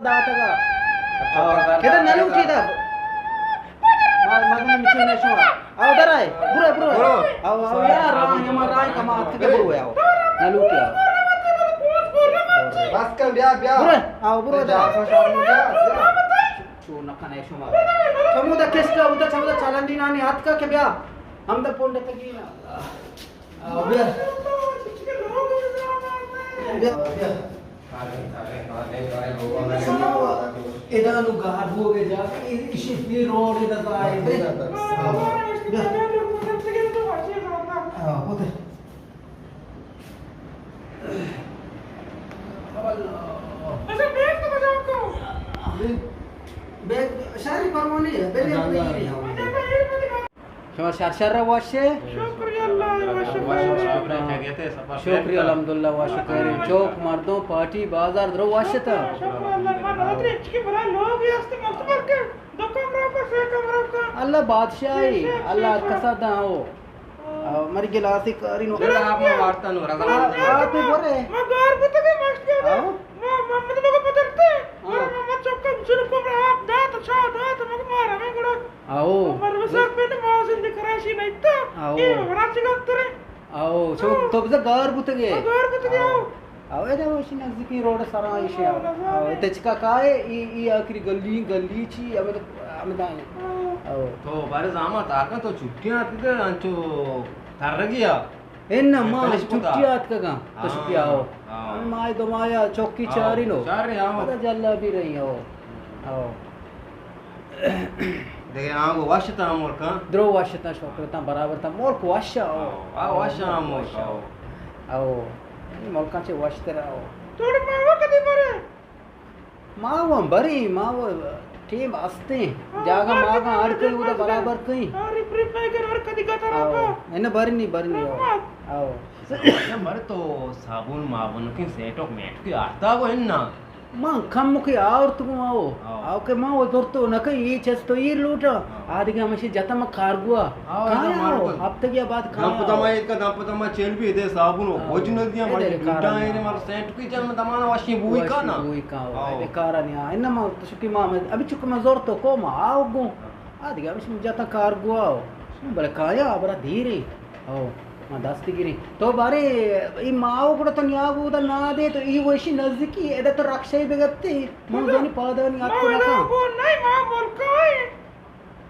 داتگا۔ اچھا، آؤ۔ کدھر نہ لوٹی دا؟ ما-، مزن مچے نہ شما۔ آؤ، در آئے۔ برو، برو۔ برو۔ آؤ، آؤ، یا راہ، ہما راہ کما اتکے برو، آؤ۔ نہ لوٹی، آؤ۔ بس کن، بیا، بیا۔ برو، آؤ، برو، بیا، در۔ بیا، بیا۔ چو نہ کنے شما۔ چمودا کشکا بوتا، چمودا چالندی نانی ہاتھ کا کہ بیا۔ ہم دا پونڈ تگی نا۔ آؤ، بیا۔ بیا، بیا۔ شما ادا نو گار بوگے جا، ای-، ایشی پی روڈ ادا زائے۔ بیا۔ آؤ، ہوتے۔ اچھا، بیگ تو بجا کو۔ بیگ، شہری پروانی ہے، بلے ہم نہیں رہی ہم۔ شما شر شر وش ئے؟ شکر اللہ، وش ئے۔ شکر الحمدللہ، وش ئے۔ چوک مردم پارٹی بازار درو وش اتاں۔ شکر اللہ، من اتری اچکی برا لوگ یست ملتمل کے دو کمرہ پر سے کمرہ کا۔ اللہ بادشاہی، اللہ کسا داں ہو۔ آ، مری گلاسی کاری نو۔ گڑا آپ ما وارتا نو رضا۔ آ، آپ برے۔ ما گار بوتگے ماشت کے۔ آؤ۔ ما محمد لوگ پترتے۔ ہاں۔ گڑا ما چوکا جن کو آپ دات، چا دات، مگ مارا میں گڑا۔ آؤ۔ مر بسر پہ نماز اندے کراچی نہیں تا۔ آؤ۔ اے وراچی گترے۔ آؤ، چو تو بزا گار بوتگے۔ گار بوتگے، آؤ۔ آؤ۔ آؤ، ادا وشی نزدیکی روڈ سرا ایشی، آؤ۔ آؤ، تچکا کائے، ای، ای آخری گلی، گلی چی، ہمیں تو، ہمیں دائیں۔ آؤ۔ تو بارے زامات آکا تو چھٹیاں آتی تے انچو ترگیا۔ اے نہ، ما چھٹی آتکگاں، تو چھٹی آؤ۔ ہاں۔ ہمیں ماہ دو ماہ چوکی چاری نو۔ چاری، آؤ۔ پدا جلا بھی رہی، آؤ۔ آؤ۔ دیکھے، آؤ، وش تا ملکاں۔ درو وش تا، شکر تا، برابر تا، ملک وش، آؤ۔ آؤ، آؤ، وش آؤ، ملک، وش آؤ۔ آؤ۔ آؤ۔ اے ملکاں چے وش تر، آؤ۔ توڑ ماما کدی برے؟ ما وان بریں، ما و ٹیم استیں۔ ہاں، جاگہ ماگہ اڑ کئیں، اودا برابر کئیں۔ ہاں، ریپ ریپ پہ کر اور کدی گتر آؤ۔ آپا۔ اے نہ برنی، برنی، آؤ۔ آؤ۔ اچھا، مر تو صابون مابون کئیں سیٹوک میٹوک آرتا گو انا۔ ما کم کے آورت گو آؤ۔ آؤ۔ آؤ کہ ما و زرتو نہ کئیں، اے چست تو ایر لوٹا۔ ہاں۔ آدگہ ہمشی جتا ما کارگوا۔ آؤ، کایا آؤ۔ ہفتگی بعد کایا۔ دم پتا ما ایک دم پتا ما چیل بھی دے صابون ہو۔ آؤ۔ وجن دیا ما لوٹا ہے، مر سیٹ کی جان دمانا واشی بوئی کا نا۔ بوئی کا ہو، ہاں۔ اے کارا نیا۔ انما تو شکی ما، ابھی چک ما زور تو کو ما آؤ گو۔ آ دیگه ابھی شما جاتا کار گوا ہو۔ بلے کایا برا دیرے۔ او، ما دست گیری۔ تو بارے ای ماو گڑا تو نیا گو دا نا دے تو ای وشی نزدیکی ادا تو رکشے بگپتے۔ من زانی پادانی ات کو نکا۔ ما ملکا ہے۔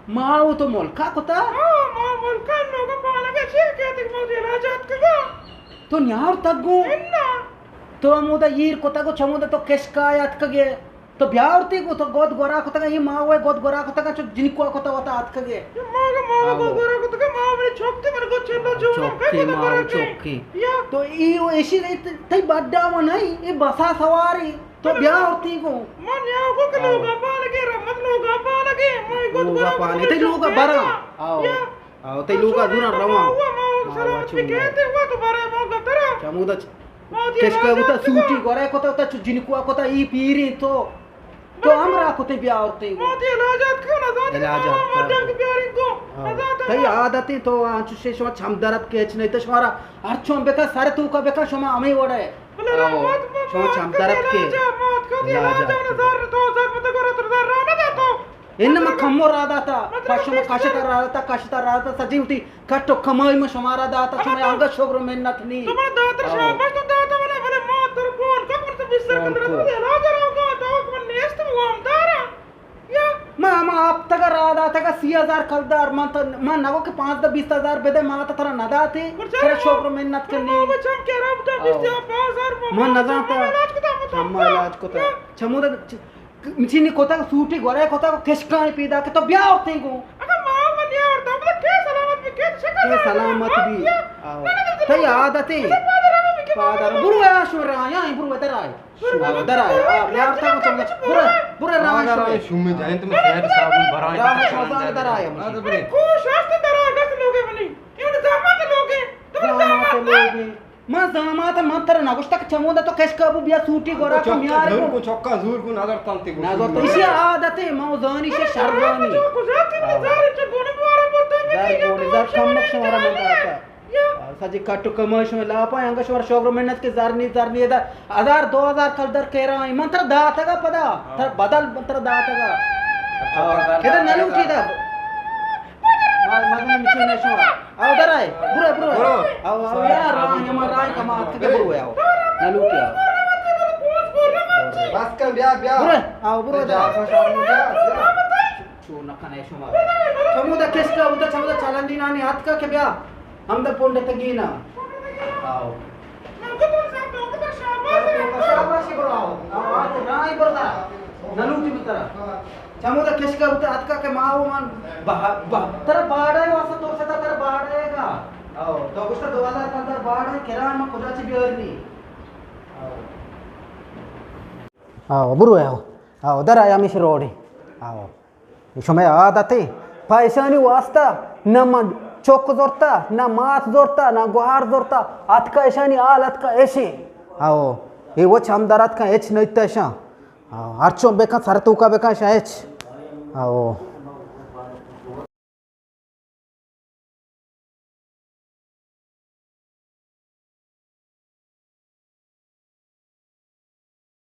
ماو تو ملکا کتا؟ ہاں، ما ملکا لوگا پانگا چیر کہتے کہ موتی علاج ات کگا۔ تو نیار تگو؟ انا۔ تو ہمودا ایر کتگ و چمودا تو کشکا اتکگے۔ تو بیا ورتی گو تو گد گورا کتگا، اے ماوے گد گورا کتگا، چو جنکوا کتا وتا اتکگے۔ ماگا ماگا گد گورا کتگا، ماو منی چوکتے من گد چلا جو چوکی، ماو چوکی۔ یا۔ تو ای ایشی تئی بڈا و نہیں، ای بسا سواری۔ تو بیا ورتی گو۔ من یا گو کہ لوگا پانگے، رحمت لوگا پانگے، مائی گد گورا کتگا، تئی لوگا برا۔ آؤ۔ آؤ، تئی لوگا دوران رواں۔ ہوا، ما سلامت بھی کہتے ہوا تو بارے ما گترا۔ چمودا کشکا بوتا سوٹی گورا کتا، تا چو جنکوا کتا، ای پیری تو۔ تو ہمرا کتے بیا ورتے گو۔ ما تی علاجات کو نزانتے۔ علاجات کو۔ ما جنگ بیارین گو۔ ہاں۔ نزانتے۔ تئی عادت ہے تو انچو شے شما چم درد کیچ نہیں تو شمارا ہر چون بکا سر تو کا بکا شما ہمیں وڑے۔ بلے رحمت ما شما چم درد کے۔ علاجات کو، علاجات کو۔ نزار تو زر مت گورا تو زر را نہ داتو۔ انما کمو را داتا، پشم کشتا را داتا، کشتا را داتا، سجی ہوتی کٹ و کمائی ما شمارا داتا، شما انگا شکر و منت نی۔ تو من داتا شاباش تو داتا، بلے، بلے ما تر فون کو، من تو بیست سال کندر تو علاج راو کا، تو من نیست وام دارا۔ یا۔ ما، ما آپ تگا را داتا کا سی ہزار کلدار، من تو، من نگو کہ پانزدہ بیست ہزار بدے، ما تو ترا نداتے، ترا شکر و منت کنی۔ ما بچم کہ رب دا بیست ہزار، پانچ ہزار، من نزانتا۔ علاج کتا، ما علاج کتا۔ چمودا چ-، چینی کتگ، سوٹی گورے کتگ، کشکانی پیدا کہ تو بیا ورتیں گوں۔ اگاں ما من نیا ورتاں، بلے کے سلامت بی، کے شکر کے سلامت بی۔ آؤ۔ تئی عادت ہے۔ پادر، برو آ شو رایا، برو در آئے۔ شو در آئے۔ آ، بیا ورتا کو چمنا۔ برو، برو رایا شو۔ شو میں جائیں تو میں سیٹ صابن برائیں۔ راہ شوزان در آئے۔ کوش ہست در آ گس لوگے منی۔ یہ زحمت لوگے۔ زحمت لوگے۔ من زامات، من ترا نگوشتہ کہ چمودا تو کشکا بو بیا سوٹی گورا کن میار کو۔ چکا زور کو نظر تنتی گو۔ نظر تو اسی عادت ہے، من زانی شے شر زانی۔ زر گوڑی، زر کم مک شمارا من داتا۔ سجی کٹ و کماش شما لاپا، انگا شما شوگر منت کہ زر نی، زر نی، ادا ہزار، دو ہزار کلدار کرایہ، من ترا داتگا پدا، ترا بدل من ترا داتگا۔ کدا نہ لوٹی دا۔ ما، ما نہ مچے نہ شما۔ او در آئے، برو، برو۔ برو۔ او، او، یا راہ، ہما راہ کما اتکے برو، او۔ نہ لوٹی، او۔ بس کن، بیا، بیا۔ برو، او، برو، بیا، در۔ بیا، بیا۔ چو نہ کنے شما۔ چمودا کشکا بوتا، چمودا چالندینانی اتکا کہ بیا۔ ہمدا پونڈ تگینا۔ آؤ۔ شاباشی برو، آؤ۔ آؤ، آؤ، راہی برو دا۔ نلوٹی بترا۔ چمودا کشکا بوتا، اتکا کہ ما او من بہ-، بہ-، ترا باڑا ہے واسطہ تو ستا ترا باڑا ہے گا۔ آؤ، تو گشتا دو ہزار کلدار باڑا ہے، کرایہ ما کجا چی بیارنی۔ آؤ۔ آؤ، برو آؤ۔ آؤ، در آیا ہمیش روڈی۔ آؤ۔ شمئے عادتے، پہ ایشانی واسطہ نہ من چک زرتا، نہ مات زرتا، نہ گوہار زرتا، اتکا ایشانی حال اتکا ایشی۔ آؤ، اے وچ ہم در اتکا ہچ نہ ایتا ایشاں۔ آؤ، ہرچوں بکن سر توکا بکن ایشاں ہچ۔ آؤ۔